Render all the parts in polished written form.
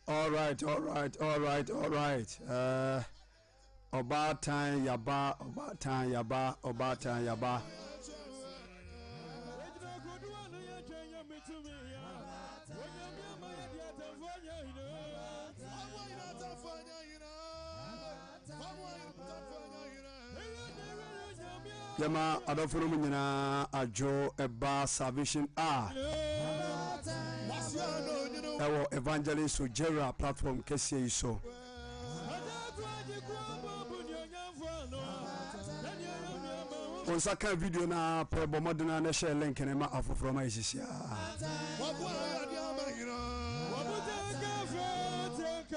All right, all right, all right, all right. Uh, Ɔbaatan yaba, ɔbaatan yaba, ɔbaatan yaba. Yɛma adɔfo no mu nyinaa adwo ɛba Salvation a ɛwɔ Evangelist Ojera platform kɛseɛ yi so. Wo nsa ka video no ara pɛ, bɔ mmɔden ara na hyɛ link no ma afoforɔ ma yɛsisi a.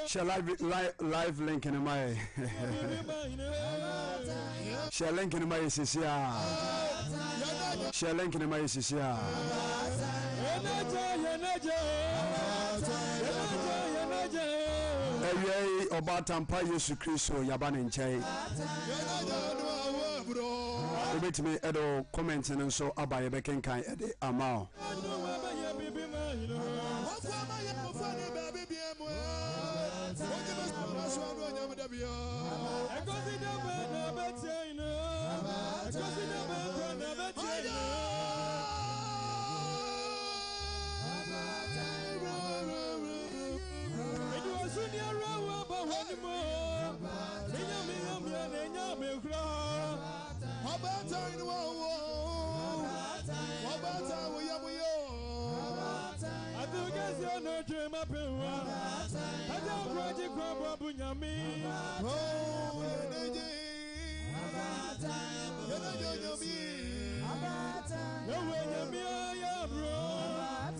Hyɛ live, live, live link no ma yɛ. Hyɛ link no ma yɛ sisi a. Hyɛ link no ma yɛ sisi a. Awiei Ɔbaatan pa Yesu Kristo yaba ne nkyɛn. Wobɛtumi de wo comment no nso aba yɛbɛkenkan de ama wo.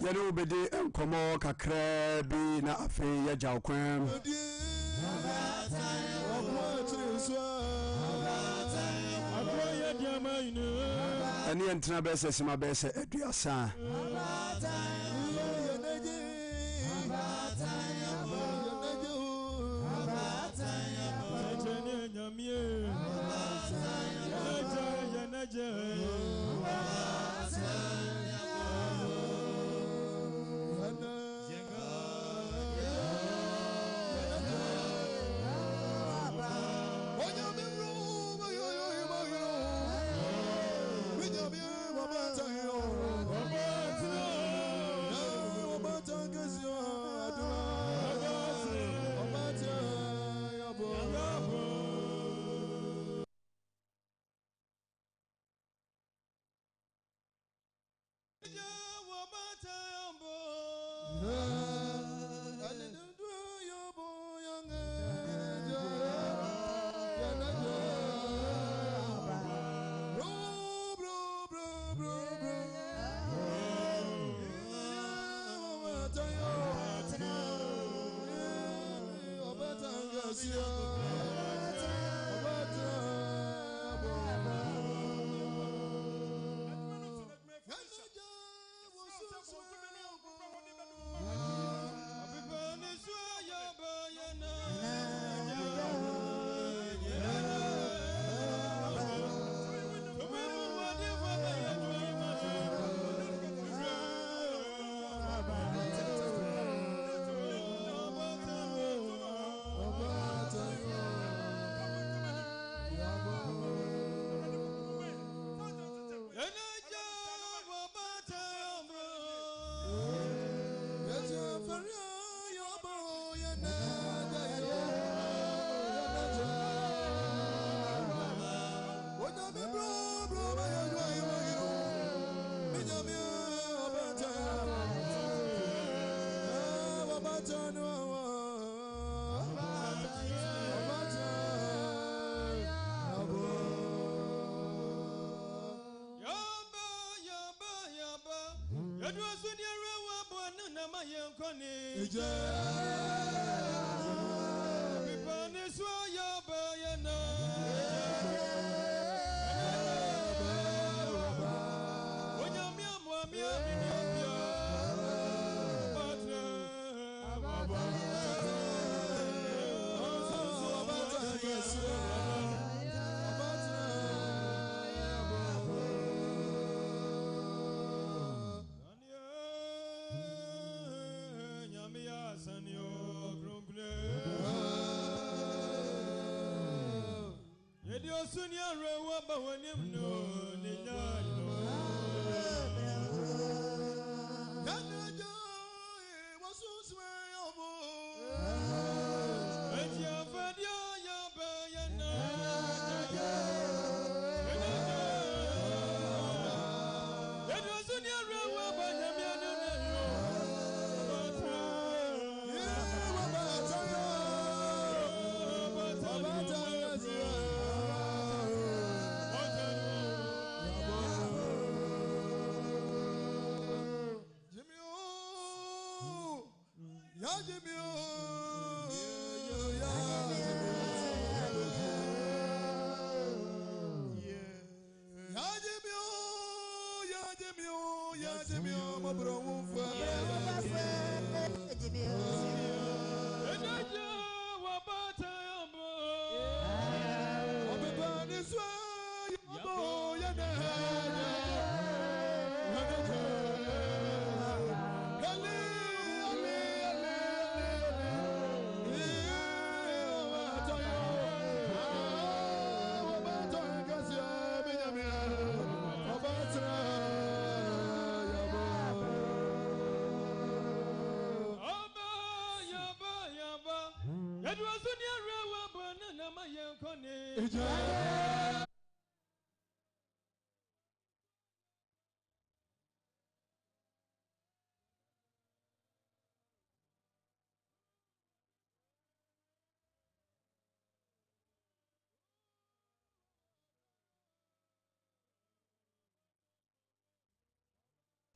Yɛne wo bɛdi nkɔmmɔ kakraa bi na afei yɛagya wo kwan. Ɛne yɛn ntena bɛyɛ sɛ sima bɛyɛ sɛ aduasa.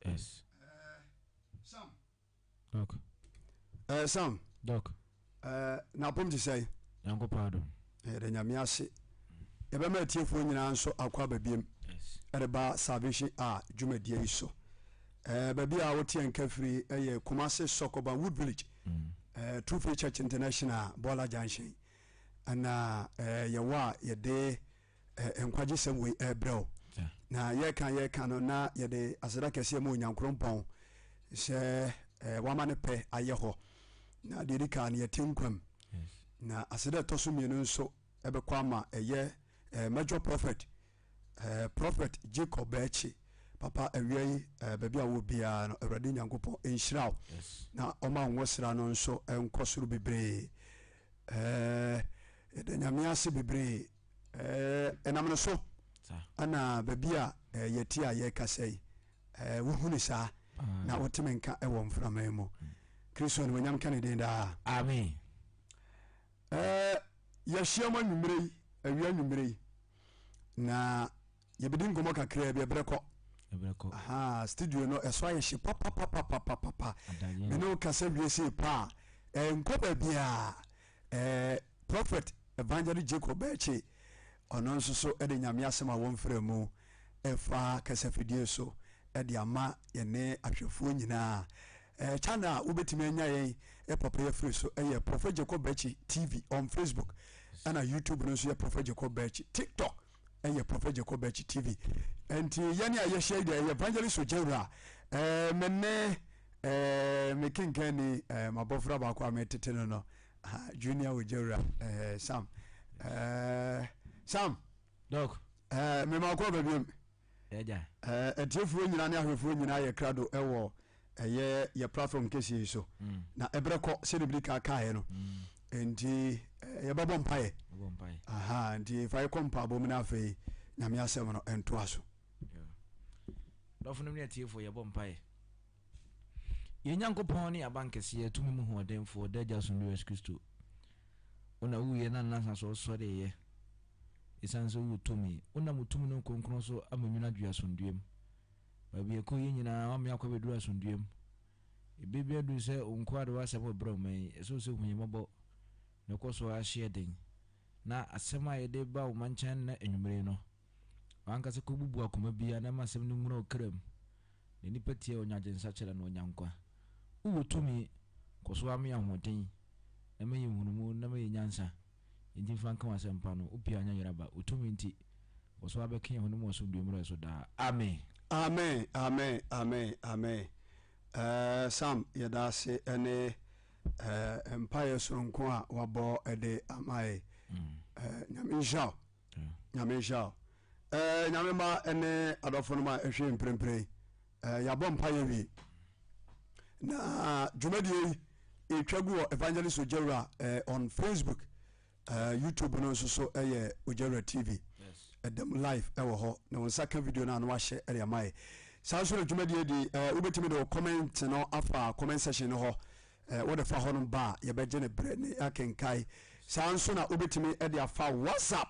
S. Sam. Doc. Sam. Doc. N'apom te sɛn? Nyankopɔn adom. Yɛda Nyame ase. Yɛbɛma atiefoɔ nyinaa nso akɔ aba biem ɛreba Salvation Hour dwumadie yi so. Baabi a wote yɛn nka firi yɛ Kumasi Sɔkɔban Wood Village, True Faith Church International, Bɔla Junction. Ɛna yɛwɔ a yɛde nkwagyesɛm wei ɛrebrɛ wo. Na yɛka yɛka no na yɛde aseda kɛseɛ ma Onyankrompɔn sɛ wama ne pɛ ayɛ hɔ. Na deɛ ɛdi kan no yɛte nkwam. Na aseda ɛtɔ so mmienu nso ɛbɛkɔ ama ɛyɛ Major Prophet, Prophet Jacob Bɛɛkye. Papa awia yi baabi a wɔ biara no Awurade Nyankopɔn nhyira wo na ɔma wo nwosra no nso nkɔ soro bebree. Yɛda Nyame ase bebree. Ɛnam no so ɛna baabi a yɛte a yɛrekasa yi, wohu ne saa na wote me nka wɔ mframa yi mu. Kristo animuonyam nka ne din daa. Amen. Yɛahyia mu anwummerɛ yi, awia anwummerɛ yi, na yɛbɛdi nkɔmmɔ kakraa bi, ɛberɛ kɔ. Aha, studio no ɛso ayɛ hye papapapapapa. Me ne wo kasa wie sei paa, ɛnkɔ baabiara. Prophet Evangelist Jacob Bɛɛkye, ɔno nso so de Nyame asɛm a wɔmfrɛ mu ɛfa kasafidie so de ama yɛne ahwɛfoɔ nyinaa. Channel a wobɛtumi anya yɛn papa yi afiri so yɛ Prophet Jacob Bɛɛkye TV on Facebook, ɛna YouTube no nso yɛ Prophet Jacob Bɛɛkye, TikTok ɛyɛ Prophet Jacob Bɛɛkye TV. Nti yɛne a yɛhyia yi deɛ ɛyɛ Evangelist Ogyawura, me ne me kenkanni, m'abɔfra baako a metete no no, Junior Ogyawura, Sam. Sam. Doc. Mema kɔ baabi. Ɛgya. Atiefoɔ nyinaa ne ahwɛfoɔ nyinaa yɛ krado ɛwɔ ɛyɛ yɛ platform kɛseɛ yi so. Na ɛberɛ kɔ sɛdeɛ mede ka kaeɛ no. Nti yɛbɛbɔ mpaeɛ. Aha, nti fa yɛkɔ mpaebɔ mu na afei Nyame asɛm no ntoa so. Dɔfo nom ne atiefoɔ yɛbɔ mpaeɛ. Yɛn Nyankopɔn ne abankɛseɛ, tumi mu hoɔdenfoɔ, da Agya Asomdwoeɛ Yesu Kristo. Wo na wuiɛ na nnansa so wosɔreeɛ. Esiane sɛ wowɔ tumi, wonam wo tumi no kronkron so ama nwunu adwo asomdwoeɛ mu. Baabi yɛkɔ yi nyinaa woama yɛakɔ abɛduru asomdwoeɛ mu. Ebere bi aduru sɛ wo nkoa de w'asɛm rebrɛ ɔman yi, ɛsɛ wo sɛ hu yɛn mmɔbɔ na ɛkɔ so ara hyɛ yɛn den. Na asɛm a yɛde reba wo man nkyɛn nnɛ anwummere yi no, w'ankasa kɔbubu akoma biara na ma asɛm no nwura wo kra mu. Na nnipa tie a ɔnya adwensakyera na ɔnya nkwa. Wowɔ tumi, kɔ so ara ma yɛn ahoɔden, na ma yɛn nhunumu, na ma yɛn nyansa. Enti mfa nka w'asɛmpa no, wo pii anya yera ba, wo tumi nti, kɔ so ara bɛka yɛn ho ne mu asomdwoe mmra yɛn so daa. Amen. Amen amen amen amen eh, Sam yɛda ase ɛne eh, mpaeɛ soronko a wabɔ ɛde ama yɛ eh, nyame nhyira wo nyame nhyira wo eh, nyame ma ɛne adɔfo no ma ɛhwɛ mprempren eh, yɛabɔ mpaeɛ wie na dwumadie yi ɛtwa gu wɔ evangelist ogyawura eh, on facebook eh, youtube no nso so ɛyɛ ogyawura tv ɛdam live ɛwɔ hɔ na wɔn nsa ka video no a na wahyɛ ɛde ama yɛ saa nso na dwumadie di eh, wobɛtumi de wo comment no afa comment section no hɔ eh, wode fa hɔ no ba a yɛbɛgye ne berɛ ne akenkae saa nso na wobɛtumi de afa whatsapp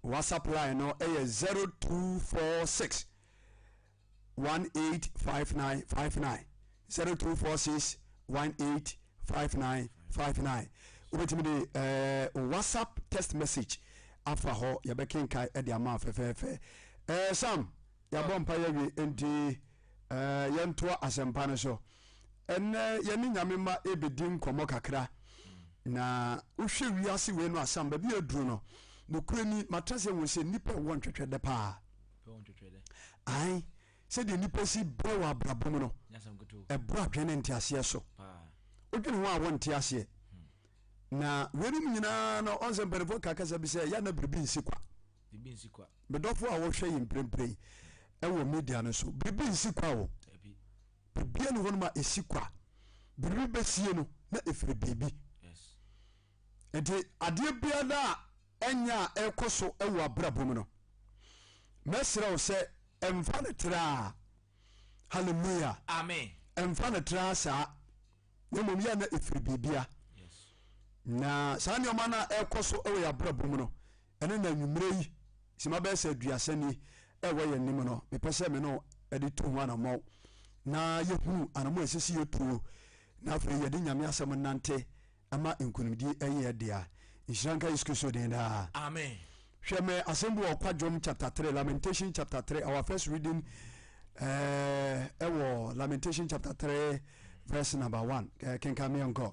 whatsapp line no ɛyɛ 0246 185959 0246 185959 wobɛtumi de eh, whatsapp text message afa hɔ yɛbɛkenkae de ama fɛfɛɛfɛ eh, sam yɛabɔ mpa yɛwie nti eh, yɛntoa asɛmpa no so ɛnɛ yɛne nyame ma ɛbɛdi nkɔmmɔ kakra na wohwɛ wiase wei no asam baabi aduru no nokorɛ ni matra sɛ hu sɛ nnipa ɛwɔ ntwetwɛ dɛ paa Ae, sɛdeɛ nnipa si brɛ wɔ abrabɔ mu no, ɛboro adwene ne nteaseɛ so. Wodwene ho a wonte aseɛ. Na weinom nyinaa no, ɔn sɛ mpanimfoɔ ka kasa bi sɛ yɛ na biribi nsi kwa. Medɔfo a wɔhwɛ yi mprempren ɛwɔ media no so, biribi nsi kwa o. Biribi ne hɔ nom a ɛsi kwa. Biribi bɛsie no na ɛfiri biribi. Nti adeɛ biara a ɛnyɛ a ɛrekɔ so wɔ abrabɔ mu no, mɛsrɛ wo sɛ ɛmfa no traa. Hallelujah. Amen. Ɛmfa no traa saa. Na mmom yɛ na ɛfiri biribia. Na saa nneɛma no a ɛrekɔ so wɔ yɛn abrabɔ mu no, ɛne na anwummerɛ yi, sima bɛyɛ sɛ aduasa ni ɛwɔ yɛn anim no, mepɛ sɛ me no ɛde tu ho anammɔn na yɛhunu anammɔn ɛsɛ sɛ yɛtuo na afei yɛde Nyame asɛm nante Ɛma nkonimdie ɛyɛ yɛ dea. Nhyira nka Yesu Kristo din daa. Amen. Hwɛ me asɛm bi wɔ Kwadwom chapter 3, Lamentation chapter 3, our first reading eh, ɛwɔ Lamentation chapter 3 verse number 1. Eh, kenkan me nkɔ.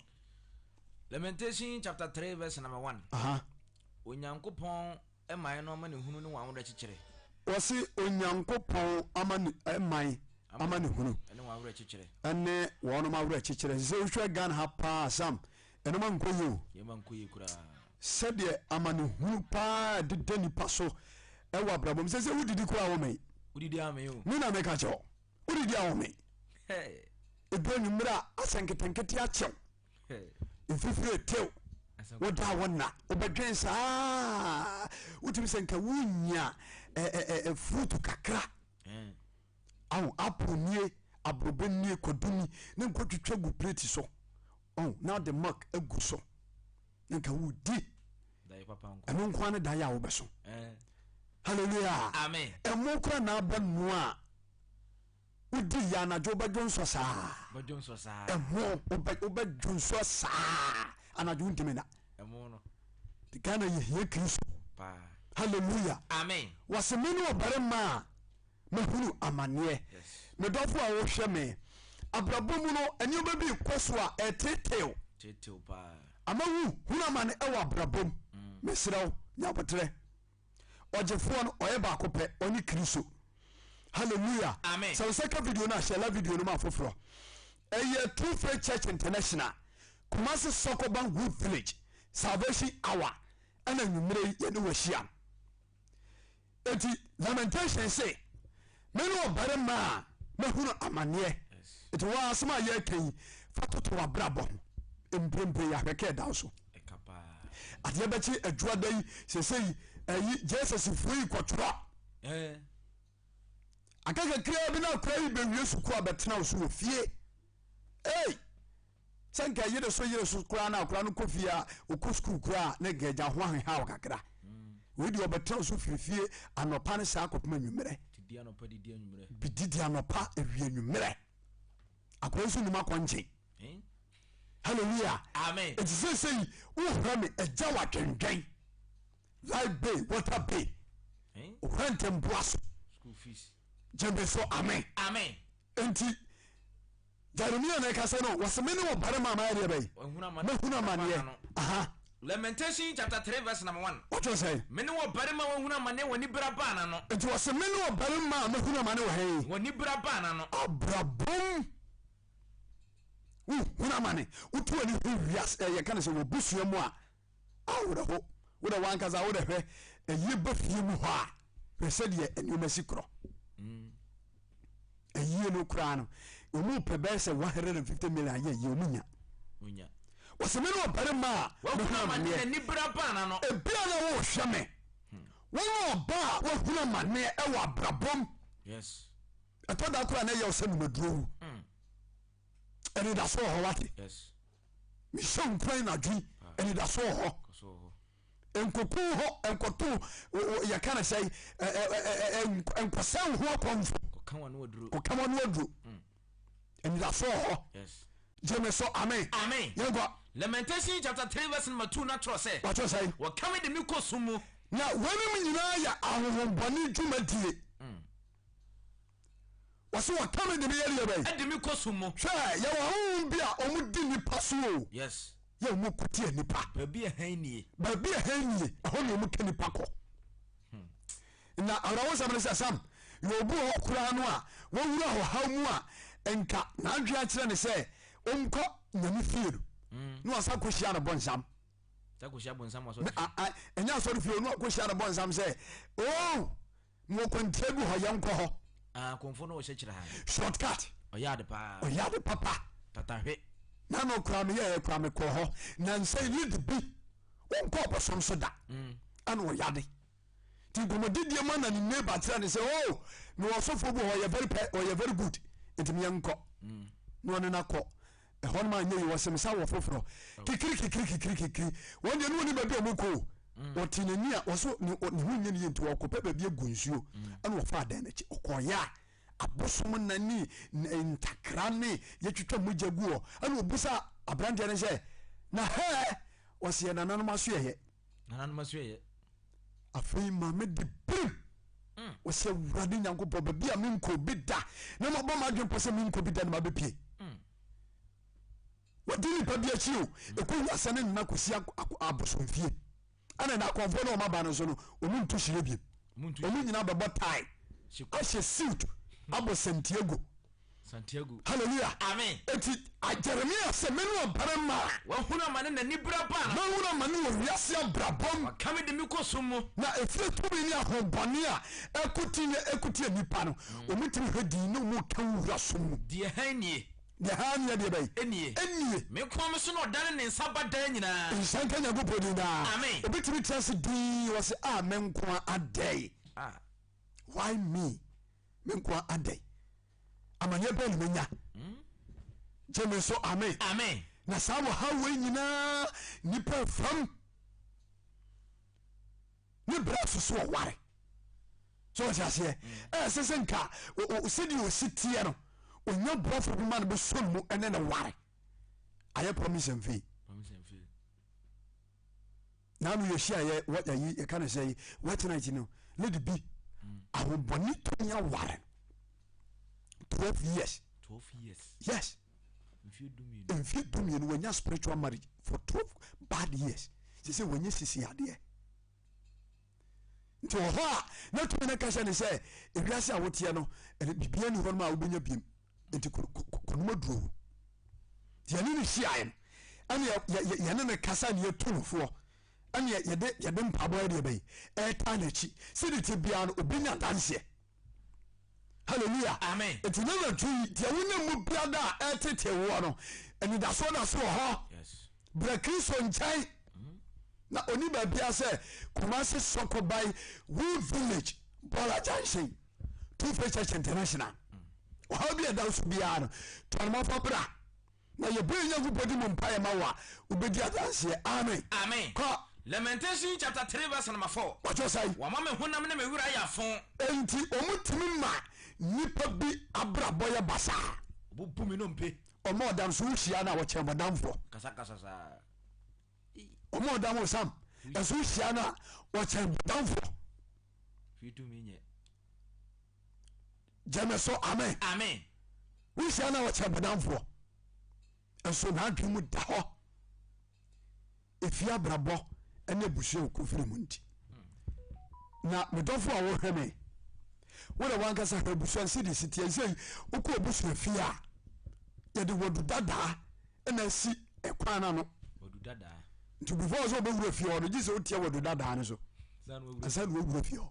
Lamentation chapter 3 verse number 1. Aha. Onyankopɔn man no amanehunu ne wɔn awerɛkyekyerɛ. Wɔse Onyankopɔn amane man amanehunu. Ɛne wɔn awerɛkyekyerɛ. Ɛne wɔnom awerɛkyekyerɛ. Sɛ wohwɛ Ghana ha paa Sam, ɛnoma nkɔ yie o. Nneɛma nkɔ yie koraa. Sɛdeɛ amanehunu paa deda nipa so ɛwɔ abrabɔ mu. Sɛ sɛ wodidi koraa wɔmɛn. Wodidi amee o. Me na meka kyerɛ wo. Wodidi a wɔmɛn. Edu anwummerɛ a asɛ nketenkete akyɛw. Mfifire tew. Woda a wonna wobɛdwen saa wotumi sɛ nka wonya fruit kakra aho apple nie aborɔbɛ nie kwadu ni na nkɔtwitwa gu plate so ɔho na wode milk agu so na nka wodi ɛno nkoa ne daeɛ a wobɛso hallelujah ɛmo kora na abɛnoa a Wodi yɛ anadwo wobɛdwo nsɔ saa. Bɛdwo nsɔ saa. Ɛmo wobɛdwo nsɔ saa anadwo wontumi na. Ɛmo no. Ghana yɛ hia Kristo. Paa. Hallelujah. Amen. Wɔsi me ne ɔbarima a mahunu amaneɛ. Yes. Me dɔfo a wohwɛ me. Abrabɔ mu no nneɛma bi kɔ so a ɛtetew. Tetew paa. Ama wu hunu amane ɛwɔ abrabɔ mu. Mesrɛ wo nya abotrɛ. Ɔgyefoɔ no ɔyɛ baako pɛ, ɔne Kristo. Hallelujah. Amen. Sɛ wosɛ ka video no a, hyɛ la video no ma afoforɔ. Ɛyɛ True Faith Church International, Kumasi Sokoban Wood Village, Salvation Hour, ɛna nwummerɛ yi yɛne wahyia. Eti Lamentation se, me ne ɔbarima a mahunu amaneɛ. Eti wɔn asɛm a yɛreka yi, fa toto w'abrabɔ ho. Mprempren yɛahwɛ kɛ ɛda wo so. Adeɛ bɛkye adwuada yi sesei. Ɛyi Jesus foɔ yi kɔtwerɛ. Aka kakraa bi na akora yi bɛwie sukuu a bɛtena wo so wɔ fie. Ei! Sɛ nka yere so yere so koraa na akora no kɔ fie a ɔkɔ sukuu koraa na nka agya ho aheha wo kakra. Wei deɛ ɔbɛtena wo so firi fie anɔpa ne saa kɔpem anwummerɛ. Bididi anɔpa awie anwummerɛ. Akora nso nim akɔnkye. Hallelujah. Amen. Eti sɛsɛyi wohwɛ me agya wadwendwɛn. Light bay, water bay. Wohwɛ ntɛmboa so. School fees. Gyeme so amen. Amen. Enti Jeremia na ɛka sɛ no wɔsɛ me ne ɔbarima a mayɛ deɛ bɛyi mahunu amaneɛ. Aha. Lamentation chapter 3 verse number 1. Wɔtwerɛ sɛ. Me ne ɔbarima a wahunu amaneɛ wɔ anibere abaa n'ano. Enti wɔsɛ me ne ɔbarima a mahunu amane wɔ hɛn. Wɔ anibere abaa n'ano. Abrabom wohunu amane wotu ani hwɛ wiase yɛka no sɛ wɔ busua mu a awerɛho wodɛ wankasa wodɛ hwɛ ɛyie ba fie mu hɔ a hwɛ sɛdeɛ nneɛma si korɔ ɛyie no koraa no wɔn pɛ bɛyɛ sɛ 150 million ayɛ yie wɔn nya wɔsɛ me ne ɔbarima a wahunu amaneɛ ebia na wɔrehwɛ me wɔn ɔbaa a wahunu amaneɛ ɛwɔ abrabɔm ɛtɔ da koraa na ɛyɛ ɔsɛ numaduro wu anidaso wɔ hɔ wate mehyɛ nkuran nadwo yi anidaso wɔ hɔ nkoku hɔ nkɔto yɛka no sɛ nkɔsɛ wo ho akɔmfo kɔka wano aduro anidaso wɔ hɔ gyeme so amen amen yɛnkɔ Lamentation chapter 3 verse number 2 na twerɛ sɛ wɔtwerɛ sɛ wɔka me de me kɔ sum mu na wɔnom nyinaa yɛ ahohombɔne dwumadie mm. Wɔse wɔka me de me yɛ deɛ bɛn? Ɛde me kɔ sum mu. Hwɛ, yɛwɔ ahonhom bi a wɔn di nipa so o. Yes. Yɛ wɔn ko tia nipa. Baabi a hann nie. Baabi a hann nie, ɛhɔ na wɔn ka nipa kɔ. Na awerɛhosɛm ne sɛ Sam, yɛ obi wɔ hɔ koraa no a wawura ɔhaw mu a nka n'adwene akyerɛ ne sɛ ɔnkɔ nyame fie no mm. na wasan kɔhyia no bɔnsam. Ɛnyɛ asɔre fie no akɔhyia no bɔnsam sɛ oh Mewɔ kwantia bi hɔ, yɛnkɔ hɔ. Ah, kɔnfo no ɔhyɛ kyerɛ ha. Short cut. Ɔyɛ ade paa. Ɔyɛ ade papa. Tatahwe. Na no koraa meyɛɛ koraa mekɔɔ hɔ. Na nsɛ lead bi wonkɔ ɔbɔsom so da. Mm. Ɛna ɔyɛ ade. Nti nkɔmmɔdidie ma na ne neighbor kyerɛ ne sɛ oh mewɔ ɔsɔfoɔ bi hɔ ɔyɛ very pɛ ɔyɛ very good nti meyɛnkɔ. Mm. Na ɔne no akɔ. Ɛhɔ nom anyɛ yi wɔsɛ mesa wɔ foforɔ kikiri kikiri kikiri kikiri wɔn deɛ ne wɔn ni baabi a wɔn kɔ o mm. ɔte n'ani a wɔso ne ne ho nyɛ ne yie nti wɔkɔpɛ baabi agu nsuo mm. ɛna wɔfa adan n'akyi ɔkɔɔyɛ a abosom na ne ntakra ne yɛtwitwa mogya gu hɔ ɛna obusa aberanteɛ no sɛ na hɛɛ wɔsi yɛ nananom aso yɛyɛ nananom aso yɛyɛ afei maame de birim mm. wɔsi awurade nyankopɔn baabi a menkɔ bi da na mabɔ m'adwene pɔ sɛ menkɔ bi da na mabɛpie mm. wɔde nipa bi akyi o ɛkɔ wiase ne nna kɔsi abosomfie ɛna na akɔmfoɔ ne ɔma ba no so no ɔmu nto hyire biem ɔmu nyina bɛbɔ tae ahyɛ suit abɔ Santiago Santiago. Hallelujah. Amen. Eti Jeremia sɛ me ne ɔbarima a. Wahunu amane na anibere aba no. Mahunu amane wɔ wiase abrabɔ mu. Waka me de me kɔ sum mu. Na efie tumi ne ahobɔne a ɛko tia ɛko tia nipa no, mm. wɔn tumi hwɛ din ne wɔn ka wura sum mu. Deɛ hann nie. Deɛ hann nie deɛ bɛyi. Enie. Enie. Me nko me so na ɔdane ne nsa ba daa nyinaa. Nhyɛ nka Nyankopɔn din daa. Amen. Obi tumi tena ase dinn wɔ se a ah, me nko adɛn. Ah. Why me? Me nko adɛn? Amaneɛ bɛn na menya? Gye me so amen. Amen. Na saa wɔhaw wei nyinaa nipa fam ne berɛ soso ɔware so ɔte aseɛ ɛsɛ sɛ nka sɛdeɛ ɔsi teɛ no ɔnya boafo bi ma no bɛsɔ no mu ɛne ne ware ayɛ promise and fail na ano yɛhyia yɛ ayi yɛka no sɛ white night no lady bi ahobɔne tumi aware no 12 years 12 years yes mfie dumienu wanya spiritual marriage for 12 bad years sɛ sɛ wanya sisi adeɛ nti wɔ hɔ a na tumi no ka hyɛ ne sɛ ewiase a woteɛ no biribiara ni hɔ nom a wobɛnya biem nti kɔnom aduro wu nti yɛne no hyiaeɛ no ɛne yɛne no kasa ne yɛtu no foɔ ɛne yɛde yɛde mpaabɔ yɛde ɛbɛyi ɛtaa n'akyi sɛde te biara no obɛnya danseɛ hallelujah amen nti ne na twi deɛ wonam mu biada a ɛtete woɔ no anidasoɔ da so wɔ hɔ brɛ kristo nkyɛn mm. Na ɔni baabia sɛ Kumasi Sɔkɔban Wood Village Bɔla Junction Two Face Church International. Ɔhaw bi a ɛda wo so biara no, to anamɔfa bra na yɛbɔ yɛn Nyankopɔn di mu mpaeɛ ma wo a, wobɛdi adanseɛ. Amen. Amen. Kɔ. Lamentation chapter 3 verse number 4. Wɔtwerɛ sɛn? Wama me honam ne me werɛ ayɛ afõ. Enti wɔtumi ma nnipa bi abrabɔ yɛ basaa. Wɔbubu me nnompe. Ɔma ɔdam so wohyia no a wɔkyɛn bɔdamfoɔ. Kasakasa saa. Ɔma ɔdam o Sam ɛso wohyia no a wɔkyɛn bɔdamfoɔ. Hwee tumi nyɛ. Gyeme so amen. Amen. Wohyia no a wɔkyɛn bɔdamfoɔ nso n'adwene mu da hɔ. Efie abrabɔ ne abusua a ɔkɔfiri mu nti. Na medɔfo a wohwɛ me, wo na wankasa hwɛ abusua no sɛdeɛ ɛsi teɛ. Sɛ wokɔ abusua fie a, yɛde wadu dadaa na asi ɛkwan no ano. Nti before sɛ wobɛwura fie hɔ no, gye sɛ wotia wadu dadaa no so ansa na wawura fie hɔ.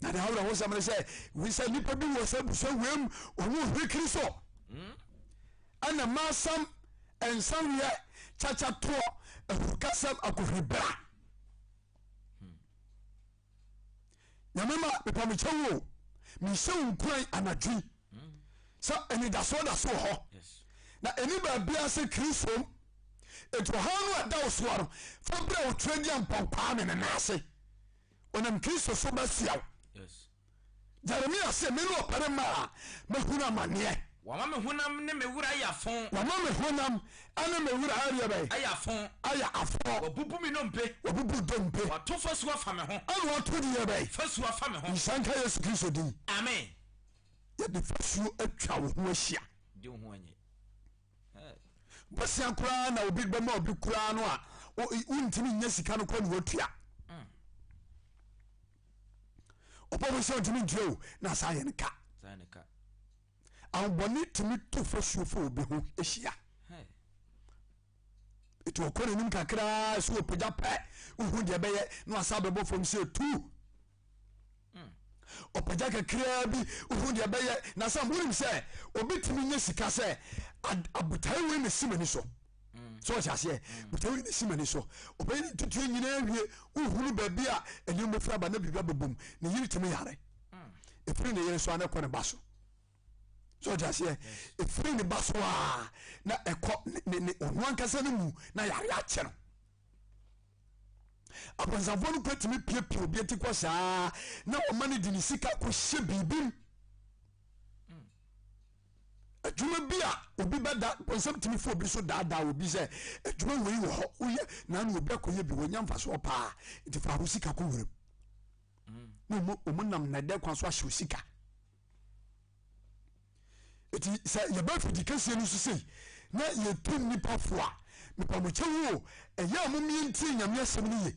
Na deɛ awerɛhosɛm no sɛ, sɛ nnipa bi wɔ sɛ abusua wei mu, wɔn hwɛ Kristo. Hmm? Ɛna masam nsaweɛ kyakyatoɔ ahurukasɛm akohwibra. Nyame ma mepamekyɛ wo o, mehyɛ wo nkuran anadwo yi sɛ anidasoɔ da so wɔ hɔ na ɛni baabia sɛ Kristo ɛti ɔhaw no ɛda wo soɔ no fa berɛ wo twerɛ di ampɔnkwaa me ne nan ase ɔnam Kristo so bɛsoa wo. Jeremia se, Mene ɔbarima a mahunu amaneɛ. Wama me honam ne me werɛ ayɛ afõ. Wama me honam ne me werɛ ayɛ bɛn? Ayɛ afõ. Ayɛ afõ. Wabubu me nnompe. Wabubu dompe. Wato fasuo afa me ho. Ɛna wato deɛ bɛn? Fasuo afa me ho. Nhyira nka Yesu Kristo din. Amen. Yɛde fasuo atwa wo ho ahyia. Di wo ho anyi. Bosea koraa na obi bɛma obi koraa no a, wontumi nyɛ sika no kɔ ne watua. Ɔbɔ bosea ntumi ntua o, na asa ayɛ ne ka. Ahobɔne tumi to fasuo fa obi ho ahyia. Nti ɔkɔ n'anim kakraa so ɔpagya pɛ, wohu deɛ ɛbɛyɛ na wasa bɛbɔ fam sɛ tu. Ɔpagya kakraa bi wohu deɛ ɛbɛyɛ na sɛ wonim sɛ obi tumi nyɛ sika sɛ abotae wei na si m'ani so. So ɔhyɛ aseɛ botae wei na si m'ani so. Ɔbɛyɛ ne ntutuo nyinaa wie wohunu baabi a nneɛma bɛfiri aba na biribi abɛbom ne yere tumi yare. Ɛfiri ne yere so a na ɛkɔ ne ba so. So ɔhyɛ aseɛ ɛfiri ne ba so a na ɛkɔ ne ɔno ankasa no mu na yare akyɛ no. Abonsamfoɔ no kura tumi piapia obi ati kɔ saa na wɔma no de ne sika kɔhyɛ biribi mu. Adwuma bi a obi bɛda bonsam tumi fa obi so daadaa obi sɛ adwuma wei wɔ hɔ woyɛ na na obi akɔyɛ bi wɔnya mfasoɔ paa nti fa ho sika kɔ wuram na wɔn nam nnɛdɛ kwan so ahyɛ sika. Eti sɛ yɛba fidi kɛseɛ no so sei na yɛtu nnipa fo a, mepamokyɛ wo o, ɛyɛ a momie ntie Nyame asɛm no ye.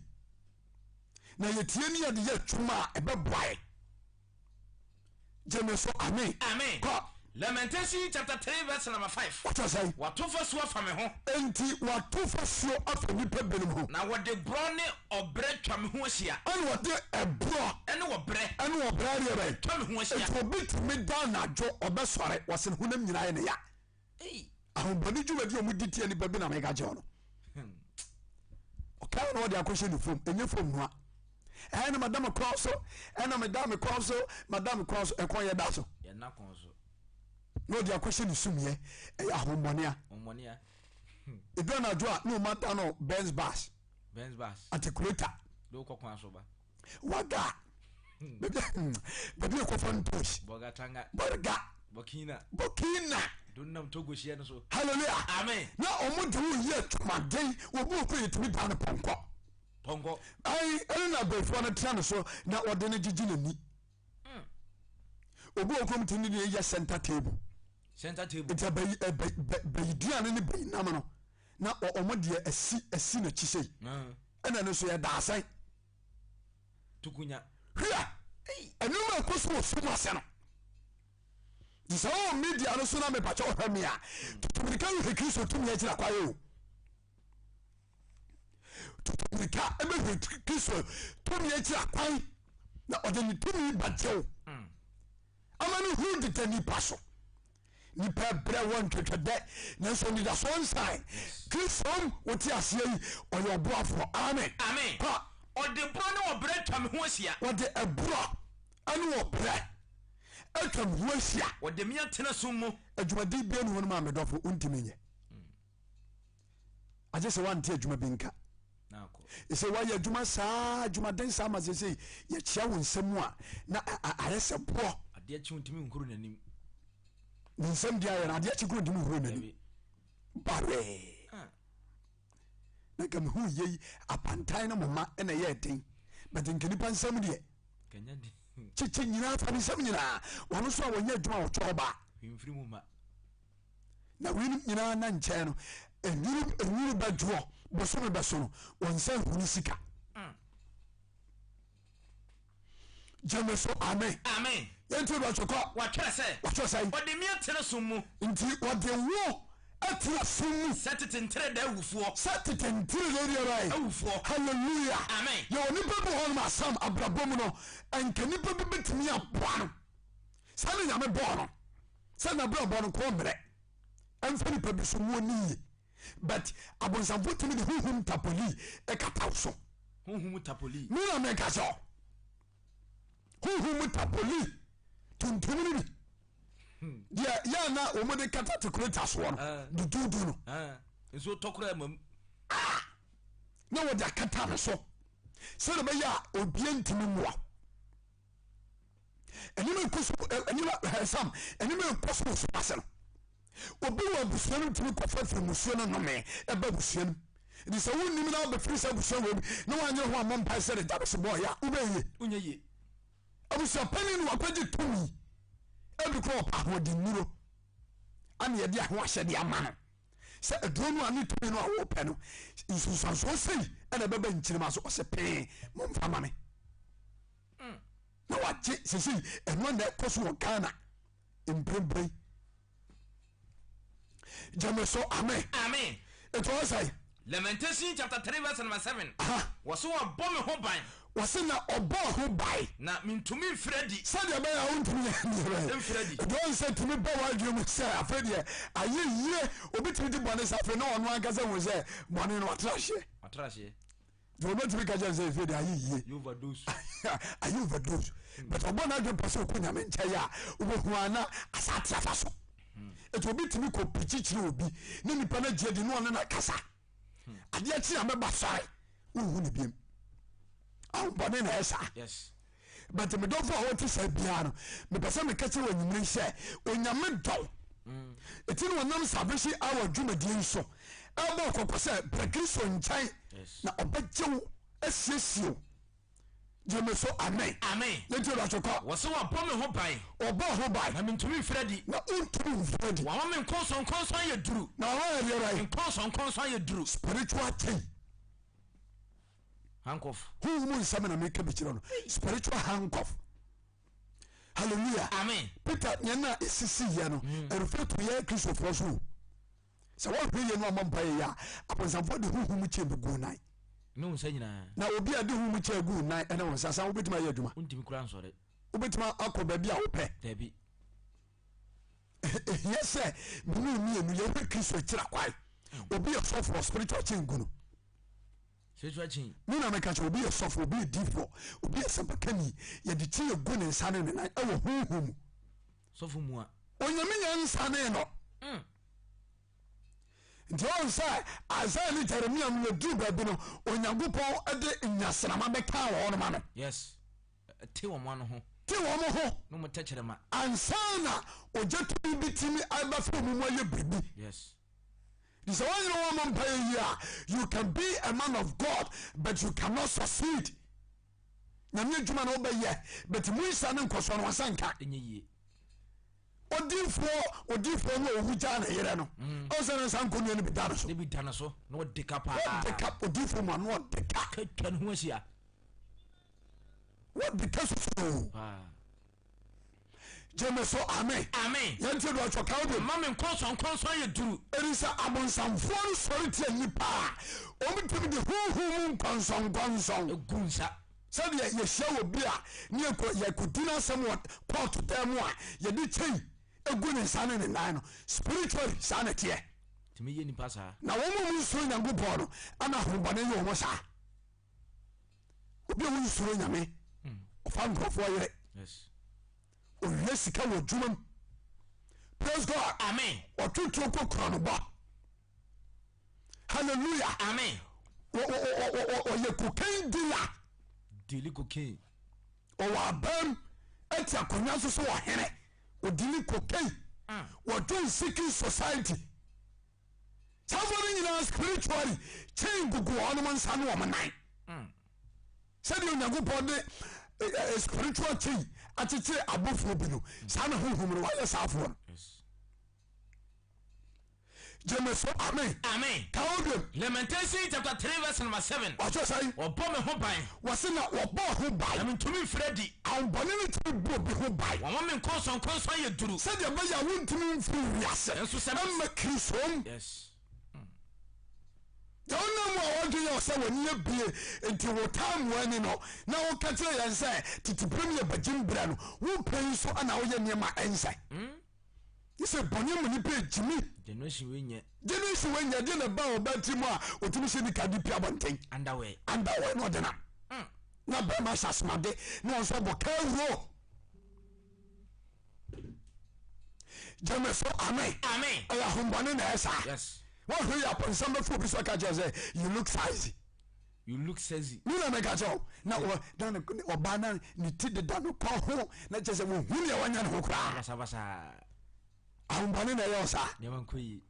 Na yɛtie ne yɛde yɛ adwuma a ɛbɛboa yɛ. Gye me so amen. Amen. Kɔ. Lamentation chapter 3 verse number 5. Wɔkyerɛ sɛn? Wato fasuo afa me ho. Enti wato fasuo afa nnipa binom ho. Na wɔde borɔ ne ɔbrɛ twa me ho ahyia. Ɛna wɔde ɛborɔ. Ɛne ɔbrɛ. Ɛne ɔbrɛ adeɛ bɛn? Twa me ho ahyia. Enti obi tumi da anadwo ɔbɛsɔre wɔse ne honam nyinaa yɛ ne ya. Ahobɔne dwumadi a wɔdi tia nipa bi na meka kyerɛ no. Ɔkaa na ɔde akɔhyɛ ne fam, ɛnyɛ fam noa. Ɛna mada me kɔn so, ɛna meda me kɔn so, mada me kɔn so, ɛkɔn yɛ da so. Na ɔde akɔhyɛ ne sumiɛ, ɛyɛ ahombɔne a. Edu anadwo a na ɔma da no Benz bus. Benz bus. Articulator. De wokɔ kwan so ba. Waga. Baabi baabi ekɔfa ntoos. Bɔgatanga. Bɔga. Burkina. Burkina. Donam Togo hyia no so. Hallelujah. Amen. Na wɔn de wo yɛ adwumaden obi wɔ kɔ yɛtumi da no pɔnkɔ. Pɔnkɔ. Ayi ɛne na abɛɛfoɔ no tena no so na wɔde no gyegye n'ani. Obi wɔ kurom tumi de yɛ center table. Center table. Nti abayi ɛbɛ bɛyi duane ne bɛyi nam no na wɔn deɛ asi asi n'akyi sei. Ɛna no nso yɛ daasɛn. Tukunya. Hwɛ ɛnum a ɛkɔ so wɔ sum ase no. Nti sɛ wɔwɔ media no so na mepakyɛ ɔhwɛ me a tutumirika hwehwɛ Kristo tumi akyira kwae o. Tutumirika ɛbɛhwɛ Kristo tumi akyira kwan na ɔde ne tumi bɛgye wo. Ama no hu deda nipa so. Nipa brɛ wɔ ntwɛtwɛdɛ nanso anidasoɔ nsan. Kristo wote aseɛ yi ɔyɛ ɔboafoɔ. Amen. Amen. Kɔ. Ɔde borɔ ne ɔbrɛ atwa me ho ahyia. Ɔde ɛborɔ ɛne ɔbrɛ atwa me ho ahyia. Ɔde me atena sum mu. Adwumaden bia ni hɔ no ma medɔfo wontumi nyɛ. Agye sɛ woante adwuma bi nka. Ɛsɛ woayɛ adwuma saa adwumaden saa ma sɛsei yɛkyea wo nsɛm mu a na ayɛ sɛ boɔ. Adeɛ kye wontumi nhuru n'anim. Ne nsɛm di ayɛ no adeɛ kye koro ntumi nhuru n'anim. Baree. Ah. Na nka mehu yei apantan no moma ɛna ɛyɛ den. But nka nipa nsɛm deɛ. Kyekye nyinaa fa ne nsɛm nyinaa. Wɔn nso a wɔnyɛ adwuma wɔtɔ ɔbaa. Na weinom nyinaa na nkyɛn no enwunu enwunu bɛdwoɔ bosome bɛso no wɔn nsa nhunu sika. Gyeme so amen. Amen. Yɛnti bɛtwe kɔ. Wɔatwerɛ sɛ. Wɔatwerɛ sɛ. Wɔde me atena sum mu. Nti wɔde wo atena sum mu. Sɛ tete nteredee awufoɔ. Sɛ tete nteredee deɛ bɛyɛ. Awufoɔ. Hallelujah. Amen. Yɛwɔ nipa bi hɔ nom asam abrabɔ mu no nka nipa bi bɛtumi aboa no. Saa na Nyame bɔɔ no. Sɛ nabrabɔ no kɔɔ mmerɛ ɛmfa nipa bi so mu ɔni yie but abonsamfo tumi de huhum tapoli ɛkata wo so. Huhum tapoli. Me na meka sɛ huhum tapoli tuntum no bi deɛ yɛ na wɔn de kata te kureta soɔ no dududu no. Nsuo tɔ koraa ma mu. Ah! Na wɔde akata no so sɛdeɛ ɛbɛyɛ a obie ntumi mmoa. Nneɛma ɛkɔ so nneɛma ɛsam nneɛma ɛkɔ so wɔ so ase no obi wɔ abusua no ntumi kɔfa firi musuo no nnome ɛba abusua no nti sɛ wonnim na wobɛfiri sɛ abusua wɔ mu na woanyere ho ammɔ mpae sɛ de gyabese bɔɔ yɛ a wobɛyie wonyɛ yie. Abusua panin no wakɔgye tumi ebi kora ɔpɛ ahoɔdennuro ana yɛde aho ahyɛde ama no sɛ aduro no a ne tumi no a wɔpɛ no nsunsuansoɔ sei ɛna ɛbɛba nkyirima so ɔsɛ pee momfa ma me na wagye sesei ɛno na ɛkɔ so wɔ Ghana mprempren gyeme so amen. Amen. Ɛti ɔwɔ sɛe. Lamentation chapter 3 verse number 7. Wɔse wɔbɔ me ho ban. Wɔse na ɔbɔ ho ban. Na mentumi mfiri adi. Sɛdeɛ ɛbɛyɛ a wontumi yɛ mfiri adi. Ɛti ɔn sɛ tumi bɔ w'adwene mu sɛ afei deɛ ayɛ yie obi tumi di bɔne sɛ afei na ɔno ankasa hu sɛ bɔne no watra hyeɛ. Watra hyeɛ. Deɛ ɔbɛtumi ka kyerɛ sɛ ɛfie deɛ ayɛ yie ayɛ overdose but ɔbɔ n'adwene pɛ sɛ ɔkɔ nyame nkyɛn a wobɛhu a na asa ate afa so ɛti obi tumi kɔ pirikyi kyerɛ obi ne nipa no agye adi ne ɔne no akasa adeɛ kye a mɛba sɔre wonhu ne biam ahombɔne na ɛyɛ saa. But me dɔfo a ɔte saa biara no, mepɛ sɛ meka kyerɛ wɔ anwummere sɛ Onyame dɔ wo. Ɛti na ɔnam Salvation Hour dwumadie yi so ɛbɔ kɔkɔ sɛ bra Kristo nkyɛn na ɔbɛgye wo asiesie wo. Gye me so amen. Amen. Yɛntie Awurade kɔ. Wɔse wabɔ me ho ban. Ɔbɔ ho ban. Na mentumi mfiri adi. Na wontumi mfiri adi. Wama me nkɔnsɔnkɔnsɔn ayɛ duru. Na wama yɛ deɛ bɛn? Nkɔnsɔnkɔnsɔn ayɛ duru. Spiritual chain. Handcuff. Honhom mu nsɛm na meka bi kyerɛ no. Spiritual handcuff. Hallelujah. Amen. Peter nea na esisi yɛ no, ɛrefa to yɛ Kristofoɔ so o. Sɛ wɔhwɛ yie no ammɔ mpa yɛ a, abonsamfoɔ de honhom mu kyɛn bɛgu wo nan. Ne wo nsa nyinaa. Na obi a de honhom mu kyɛn gu wo nan ɛne wo nsa san wobɛtumi ayɛ adwuma. Wontumi kura nsɔre. Wobɛtumi akɔ baabi a wopɛ. Dabi. Ehia sɛ mene mmienu yɛhwɛ Kristo akyira kwae. Obi yɛ sɔfoɔ spiritual chain gu no. Spiritual chain. Me na meka kyerɛ obi yɛ sɔfo, obi yɛ difoɔ, obi yɛ sɛmpakani, yɛde kyi egu ne nsa ne ne nan ɛwɔ honhom mu. Sɔfo mua. Onyame nya nsa ne no. Nti ɔn sɛ Isaiah ne Jeremia no wɔduru baabi no Onyankopɔn de nyasrama bɛkaa wɔn nom ano. Yes. Te wɔn ano ho. Te wɔn ho. Ne wɔn tɛkyerɛma. Ansa na ogya tumi bi tumi abɛfa wɔn mu ayɛ biribi. Yes. Nti sɛ woanyere wo ammɔ mpaeɛ yie a, you can be a man of God but you cannot succeed. Nyame adwuma na wobɛyɛ but mu nhyira ne nkɔsoɔ no wasa nka. Ɛnyɛ yie. Odiifoɔ odiifoɔ no a owu gyaa ne yerɛ no ɔn sɛ ne nsa nkonnua no bi da no so. Ne bi da no so na ɔde ka paa. Ɔde ka odiifoɔ mu ano ɔde ka. Ka twa ne ho ahyia. Wɔde ka susu o. Paa. Gyeme so amen. Amen. Yɛn ti do atwa kaw bi. Ma me nkɔnsɔnkɔnsɔn yɛ duru. Ɛni sɛ abonsamfoɔ no sɔre tia nnipa a, wɔn tumi de honhom mu nkɔnsɔnkɔnsɔn. Egu nsa. Sɛdeɛ yɛhyia wɔ bi a ne yɛkɔ yɛkɔdi n'asɛm wɔ kɔɔto dan mu a yɛde kyɛn. egu ne nsa ne ne nan no spiritually saa na ɛteɛ. Tumi yɛ nipa saa. Na wɔn a wɔnsuro Nyankopɔn no ana ahombɔne yɛ wɔn saa. Obi a wonsuro Nyame ɔfa nkurɔfoɔ yere. Owia sika wɔ adwuma mu. Praise God. Amen. Ɔtwe tuo kɔ kura no ba. Hallelujah. Amen. Ɔyɛ cocaine dealer. Daily cocaine. Ɔwɔ abam ɛte akonnwa nso so ɔhene. Ɔdili cocaine. Wɔdwen secret society. Saa fo no nyinaa spiritually chain gugu wɔn nsa ne wɔn nan. Sɛdeɛ Onyankopɔn de eh, eh, eh, spiritual chain akyekyere abɔfoɔ bi no, saa na honhom no wayɛ saa afoɔ no. Gyeme so amen. Amen. Ka wo biom. Lamentation chapter 3 verse number 7. Wɔsɛ sɛn? Wɔbɔ me ho ban. Wɔse na wɔbɔ ho ban. Na mentumi mfiri adi. Ahombɔne no tumi bɔ obi ho ban. Wɔma me nkɔnsɔnkɔnsɔn yɛ duru. Sɛdeɛ ɛbɛyɛ a wontumi mfiri wiase. Nanso sɛ. Ɛmma Kristo mu. Yes. Deɛ wonam mu a wɔdwen yɛ sɛ w'ani abue nti wo taa mu ani no na woka kyerɛ yɛn sɛ tete berɛ mu yɛ bagyim berɛ no wo pɛ yi so ana woyɛ nneɛma ɛnsɛ. Mm. Ne sɛ bɔne mu nipa gyimi. Generation wei nyɛ. Generation wei nyɛ deɛ na ɛba ɔba ti mu a ɔtumi hyɛ nika de pia abɔnten. Underwear. Underwear na ɔde nam. Na bɛrima hyɛ asomade na ɔnso ɔbɔ kawuro. Gyeme so amen. Amen. Ɛyɛ ahombɔne na ɛyɛ saa. Yes. Wɔhwɛ yɛ apɔnsam bɛfo obi so aka kyerɛ sɛ you look size. You look sexy. Mi na meka kyerɛ wo na wɔ na ne ɔbaa na ne ti deda no kɔn ho na kyerɛ sɛ wɔhu nea wanya ne ho koraa. Basabasa. Ahombɔne na ɛyɛ ɔsaa. Nneɛma nkɔ yie.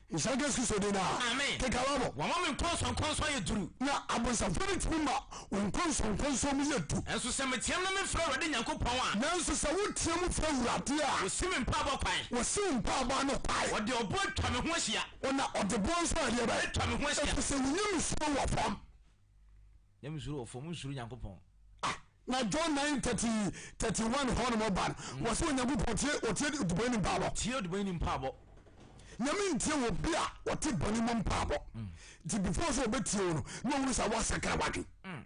Nhyira nka Yesu Kristo din daa. Amen. Keka Bible. Wɔma me nkɔnsɔnkɔnsɔn yɛ duru. Na abonsamfoɔ no tumi ma wo nkɔnsɔnkɔnsɔn mu yɛ du. Nanso sɛ meteam na mefrɛ Awurade Nyankopɔn a. Nanso sɛ woteam frɛ Awurade a. Wɔsi me mpaebɔ kwan. Wɔsi wo mpaebɔ ano kwan. Wɔde ɔboɔ atwa me ho ahyia. Ɔna ɔde boɔ nso adeɛ bɛn? Atwa me ho ahyia. Ɛfiri sɛ wo nyamesuro wɔ fam. Nyamesuro wɔ fam, wonsuro Nyankopɔn. Ah, na John 9 30, 31 hɔ nom ba no, mm. wɔ sɛ Onyankopɔn tie, ɔtie odubɔni mpaabɔ. Tie odubɔni mpaabɔ. Nyame ntie wɔ bi a ɔte bɔne mu mpaabɔ. Mm. Nti before sɛ ɔbɛtie wo no, na ɔhunu sɛ woasakra wadwen. Mm.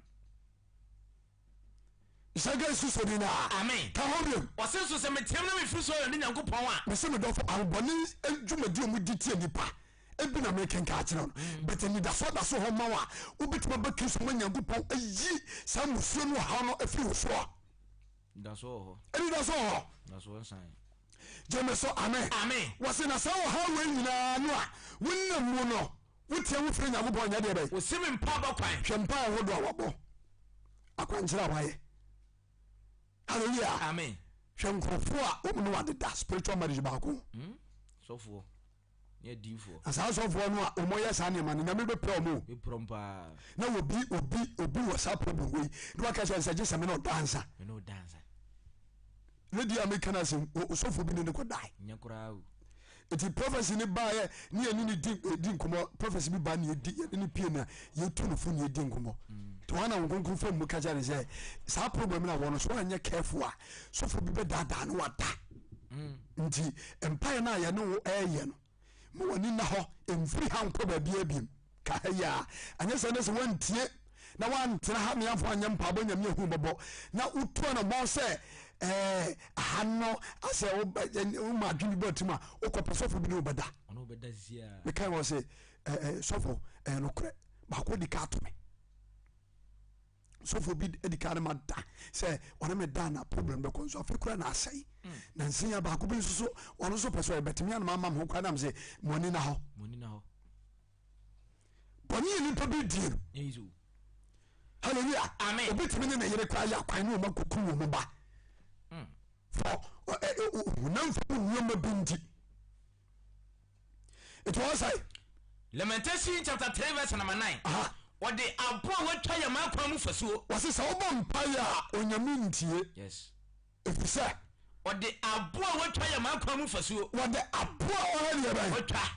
Nhyira Yesu so din daa. Amen. Ka ho biom. Ɔse nso sɛ meteam na mefiri so Awurade Nyankopɔn a. Mese me dɔfo ahobɔne dwumadi a wɔdi tia nipa ebi na mekenka akyerɛ no mm. but anidasoɔ da so hɔ ma wo a wobɛtumi aba Kristo ma Nyankopɔn ayi saa mmusuo no ɔhaw no afiri wo soɔ. Anidasoɔ wɔ hɔ. Gyeme so amen. Amen. Wɔse na saa ɔhaw wei nyinaa no a wonam mu no wotia wo firi Nyankopɔn nyɛ deɛ bɛn. Wɔsi me mpaabɔ kwan. Hwɛ mpae ahodoɔ a wabɔ. Akwankyerɛ a wayɛ. Hallelujah. Amen. Hwɛ nkurɔfoɔ a wɔn ne wadeda spiritual marriage baako. Hmm? Sɔfoɔ ne adiifoɔ. Na saa sɔfoɔ no a wɔyɛ saa nneɛma no nyame bɛpira wɔn o. Bɛpira wɔn paa. Na obi obi obi wɔ saa problem wei na waka kyerɛ sɛ gye sɛ me ne ɔda ansa. Me ne ɔda ansa. Lady a meka no asɛm ɔsɔfo bi ne ne kɔdae. Nyɛ koraa o. Nti prophecy ne baeɛ ne yɛne ne di eh, di nkɔmmɔ prophecy bi ba ne yɛdi yɛne ne pie na yɛtu no fo ne yɛdi nkɔmmɔ. Nti wɔn na wɔn kronkron fam mu ka kyerɛ ne sɛ saa problem na wɔn no so anyɛ careful a sɔfo bi bɛdaadaa no wada. Nti mpaeɛ no a yɛne wo ɛreyɛ no ma w'ani nna hɔ mfiri ha nkɔ baabiara biom ka ha yi a anyɛ sɛ ne sɛ woantie na woantena ha meamfo anyɛ mpaabɔ nyame ahu bɔbɔ na wotu anamɔn sɛ ɛɛ aha no asɛ woma adwene bi bɔ tirim a wokɔpɛ sɔfo bi ne wobɛda mekae wɔ sɛ ɛɛ sɔfo ɛyɛ nokorɛ baako di ka ato me sɔfo bi di kan ma da sɛ ɔne me da na problem bɛkɔ nso afei kura na asɛe mm. na nsenya baako bi nso so ɔno nso pɛ sɛ ɔbɛtumi anam ama me ho kora nam sɛ mɔni na hɔ bɔne yɛ nipa bi die no hallelujah amen obi tumi ne ne yere kora yɛ akwan ne ɔma kɔku wɔ mu ba mm. fɔ honam fam nneɛma bi nti Nti wɔn sɛ. Lamentation chapter 3 verse number 9. Wɔde abo a wɔatwa yɛ m'akwan mu fasuo. Wɔse sɛ wobɔ mpaeɛ a Onyame ntie. Yes. Ɛfiri sɛ. Wɔde abo a wɔatwa yɛ m'akwan mu fasuo. Wɔde abo a wɔyɛ deɛ bɛn. Wɔatwa.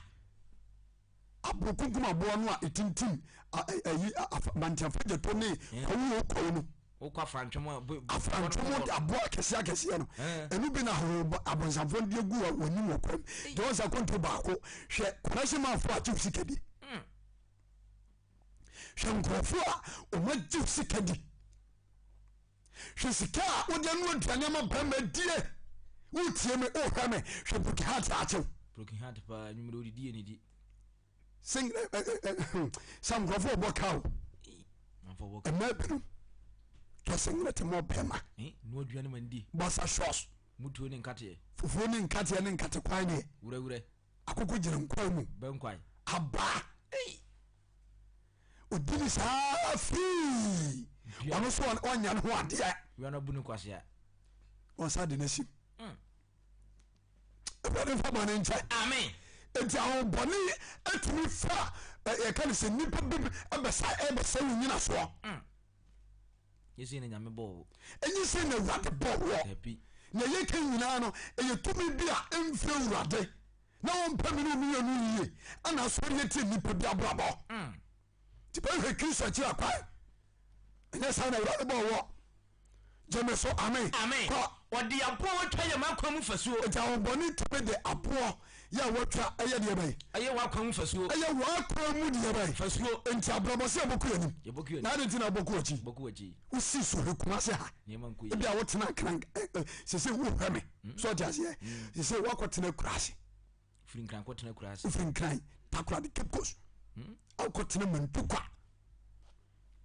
Abo kunkum aboɔ no a ɛtintim ayi mantiafa gyato ne kwawu kwawu no. Wokɔ afrantwom a bo Afrantwom de aboɔ akɛseɛ akɛseɛ no ɛno bi na ahoho abonsamfoɔ no de agu wɔn anim wɔ kwam deɛ wɔn sɛ akɔnto baako hwɛ kɔnɛhyɛ manfoɔ agye sika di hmm. Hwɛ nkurɔfoɔ a wɔn agye sika di hwɛ sika a wɔde anu aduane ama bɛrima die. Wotie me, wohwɛ me, hwɛ broken heart akyew. Broken heart paa, nwumere odidi yɛ nidi. Sing sɛ nkurɔfoɔ ɔbɔ ka o. Mmaa binom tɔ singlet ma ɔbɛrima. Noa aduane ma ndi. Bɔsa shorts. Mutuo ne nkateɛ. Fufuo ne nkateɛ ne nkate kwan deɛ. Wurɛwurɛ. Akoko gyina nkwan mu. Bɛnkwan. Abaa. Odi ne saa firii. Ɔno nso ɔnya ne ho adeɛ. Wia no abu ne kwasea. Ɔnsa de n'asim. Awurade nfa bɔne nkyɛ. Amen. Enti ahobɔne atumi fa yɛka ne sɛ nnipa bi ɛbɛsa ɛbɛsɛ wo nyinasoɔ. Ɛnyɛ sei na Nyame bɔɔ wo. Ɛnyɛ sei na Awurade bɔɔ woɔ. Dabi. Nea yɛka nyinaa no ɛyɛ tumi bi a ɛmfiri Awurade na wɔmpɛ me ne wo mmienu yie ɛna asɔre atia nnipa bi abrabɔ. Nti bɛhwɛ Kristo akyiri akwan. Ɛnyɛ saa na Awurade bɔɔ woɔ. Gyeme so amen. Amen. Kɔ. Ɔde aboɔ a watwa yɛ m'akwan mu fasuo. Enti ahobɔne tumi de aboɔ yɛ a watwa ɛyɛ deɛ bɛn? Ɛyɛ w'akwan mu fasuo. Ɛyɛ w'akwan mu deɛ bɛn? Fasuo. Enti abrabɔ sɛ yɛbɔkɔ yɛn anim. Yɛbɔkɔ yɛn Na anim. adɛn nti na wobɔkɔ w'akyi? Bɔkɔ w'akyi. Wosi so hwɛ Kumase ha. Nneɛma nkɔ yie. Ebi a wotena Nkran sese wohwɛ me. So ɔte aseɛ? Sese woakɔtena Kurase. Firi Nkran kɔtena Kurase. Wofiri Nkran, Takoradi, Cape Coast. Wokɔtena Mantukwa.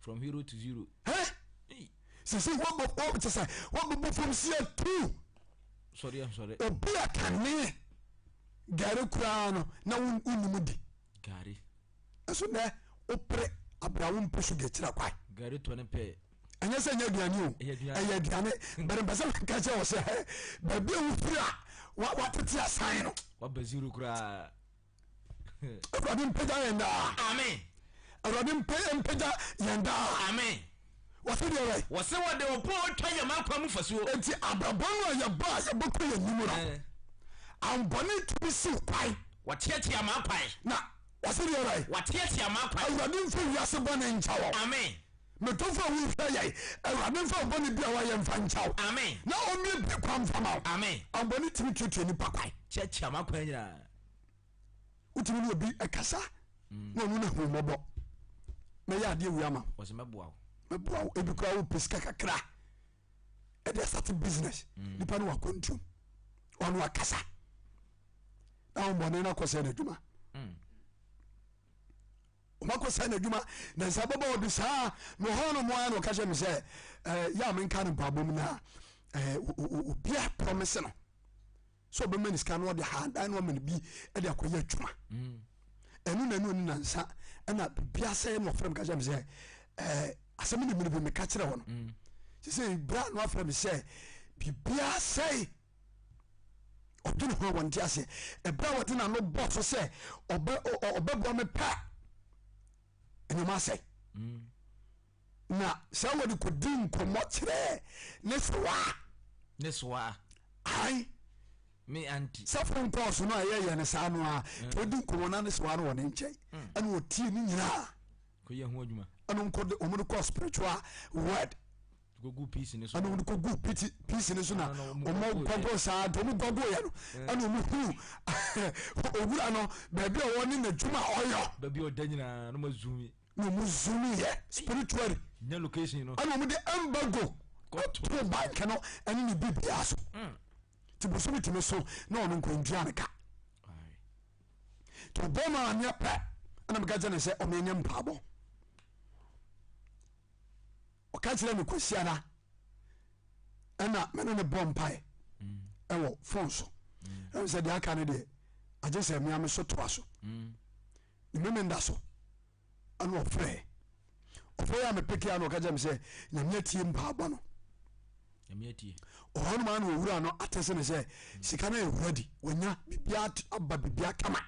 From hero to zero. Hɛ? Sese wɔbɔ wɔ kyɛ sɛ wɔbɛbɔ fam si atu. Sɔre nsɔre. Obi a kane gari koraa no na wonnim di. Gari. Ɛso nɛ wopere abira wo mpɛ sugar kyerɛ kwae. Gari tɔ ne pɛ. Ɛnyɛ sɛ ɛnyɛ aduane o. Ɛyɛ aduane. Bɛrɛ mpɛ sɛ meka kyerɛ wɔ sɛ baabi a wofiri a watete asan no. Waba zero koraa. Awurade mpagya yɛn daa. Amen. Awurade mpagya yɛn daa. Amen. Wɔse deɛ bɛn? Wɔse wɔde ɔpon a wɔatwa yɛn akwan mu fasuo. Enti abrabɔ no a yɛbɔ a yɛbɛkɔ yɛn anim no, eh. ahobɔne tumi siw kwan. Wɔteatea m'akwan. Na wɔse deɛ bɛn? Wɔteatea m'akwan. Awurade mfa wiase bɔne nkyɛ wɔn. Amen. Me dɔfo a wohwɛ yɛn, Awurade mfa wo bɔne bi a woayɛ mfa nkyɛ wo. Amen. Na ɔmmie kwan mfa ma wo. Amen. Ahobɔne tumi tuatua nipa kwan. Teatea m'akwan nyinaa. Wotumi ne obi kasa na ɔno na hu mmɔbɔ. Mɛyɛ adeɛ wei ama wo. Wɔsɛ mɛboa wo. Mɛboa wo. Ebi koraa wopɛ sika kakra ɛde asate business. Mm. Nipa no wakɔntuom ɔno akasa na ahombɔne no akɔsɛ n'adwuma. Mm. Ɔmakɔ sɛ n'adwuma na nsa bɛbɔ ɔde saa na ɔhɔ no mo ara na ɔka kyerɛ me sɛ ɛɛ yɛ a menka no mpaabɔ mu na ɛɛ obi a promise no. sɛ ɔbɛma ne sika na ɔde ahandan na ɔma no bi de akɔyɛ adwuma mm. ɛno na ɛno ne nansa ɛna biribi asɛe na ɔfrɛ me ka kyerɛ me sɛ ɛɛ asɛm ne mene bi meka kyerɛ wɔ no mm. sɛ sɛ bra na wafrɛ me sɛ biribi asɛe ɔdwene ho a wɔnte aseɛ ɛberɛ a wɔde n'ano bɔ so sɛ ɔbɛboa me pɛ nneɛma asɛe mm. Na sɛ wɔde kɔdi nkɔmmɔ kyerɛɛ ne sewaa. Ne sewaa. Ae. Me auntie. Sɛ phone calls no a yɛyɛ no saa no a, mm. ɔdi nkɔmmɔ na ne sewaa no wɔ ne nkyɛn. Mm. Ɛna ɔtie ne nyinaa. Kɔyɛ ho adwuma. Ɛna ɔnkɔ de wɔn de kɔ spiritual word. Kɔgu peace ne so. Ɛna wɔn kɔ gu peace ne so na wɔn gɔgɔ saa nti wɔn gɔgɔ yɛ no. Mm. Ɛna wɔn hu owura no baabi a ɔwɔ ne n'adwuma a ɔyɔ. Baabi a ɔda nyinaa na wɔn azumi. na ɔmo zoom yɛ spiritually nya location no ɛna ɔmo de embargo to bank no ɛne ne bibia so hmm. ti bosomi tumi so na ɔno nkɔ ntua ne ka nti ɔbɔ ma aneɛ pɛ ɛna meka kyerɛ ne sɛ ɔmo ɛnyɛ mpaabɔ ɔka kyerɛ me kwasiada ɛna mene ne bɔ mpae hmm. ɛwɔ phone so hmm. ɛna sɛ deɛ aka no deɛ agye sɛ mmea me so toa so ne memenda so ɛna ɔfrɛ ɔfrɛ yɛ a mepeke a na ɔka kyerɛ me sɛ nyame atie mpaabɔ no ɔhɔ nom a na owura no ate se ne sɛ sika no yɛ ready wanya bibia aba bibia kama.